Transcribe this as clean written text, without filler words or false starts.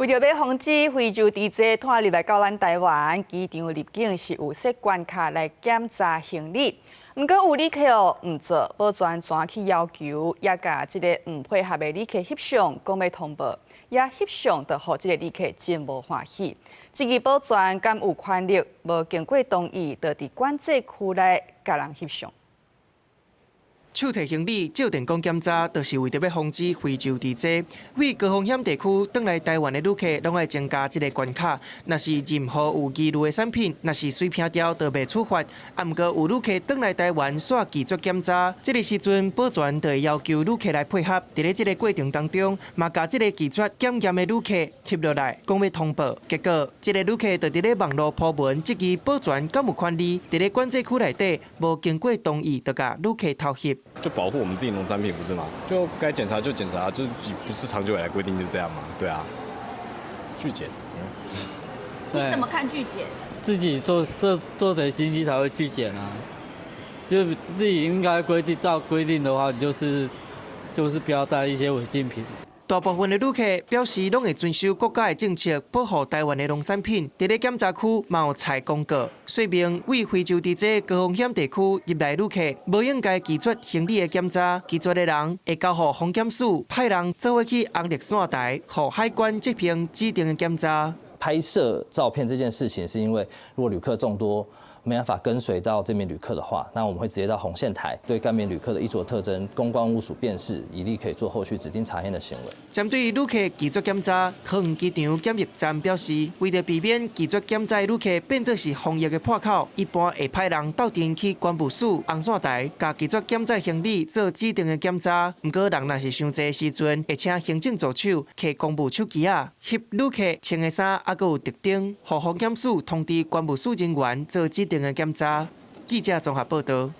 為著欲防止非洲豬瘟拖入來到咱臺灣，機場入境是有設關卡來檢查行李。毋過有旅客哦毋做，保全趕去要求，也共這个毋配合的旅客翕相，講欲通報，也翕相就予這个旅客真無歡喜。這个保全敢有權力，無經過同意，就佇管制區內共人翕相。手提行李照電光檢查，就是為著欲防止非洲豬瘟。對高風險地區轉來臺灣的旅客，攏愛增加這个關卡。若是任何有疑慮的產品，若是隨便著就袂處罰。啊，毋過有旅客轉來臺灣，煞拒絕檢查，這个時陣保全就會要求旅客來配合。佇咧這个過程當中，嘛共這个拒絕檢驗的旅客翕落來，講欲通報。結果，這个旅客就佇咧網路 po 文，質疑保全敢有權利佇咧管制區內底，無經過同意就共旅客偷翕。就保護我們自己農產品，不是嗎？就該檢查就檢查，就不是長久以來規定就這樣嗎？對啊，拒檢。你怎麼看拒檢？自己做做做的經濟才會拒檢啊！就自己應該規定，照規定的話，就是不要帶一些違禁品。大部分的旅客表示，攏會遵守國家的政策，保護臺灣的農產品。佇咧檢查區嘛有採公告，說明對非洲豬瘟高風險地區入來旅客，無應該拒絕行李的檢查。拒絕的人會交予航檢署派人做伙去紅綠線台，予海關執行指定的檢查。拍攝照片這件事情，是因為如果旅客眾多，沒辦法跟隨到這名旅客的話，那我們會直接到紅線台對該名旅客的衣著特徵、供關務署辨識，以利可以做後續指定查驗的行為。針對旅客拒絕檢查，桃園機場檢疫站表示，為著避免拒絕檢查的旅客變做是防疫的破口，一般會派人鬥陣去關務署紅線台，共拒絕檢查行李做指定的檢查。毋過人若是傷濟的時陣，會請行政助手提公務手機仔翕旅客穿的衫，猶閣有特徵，予航檢署通知關務署人員做指定的檢查。記者綜合報導。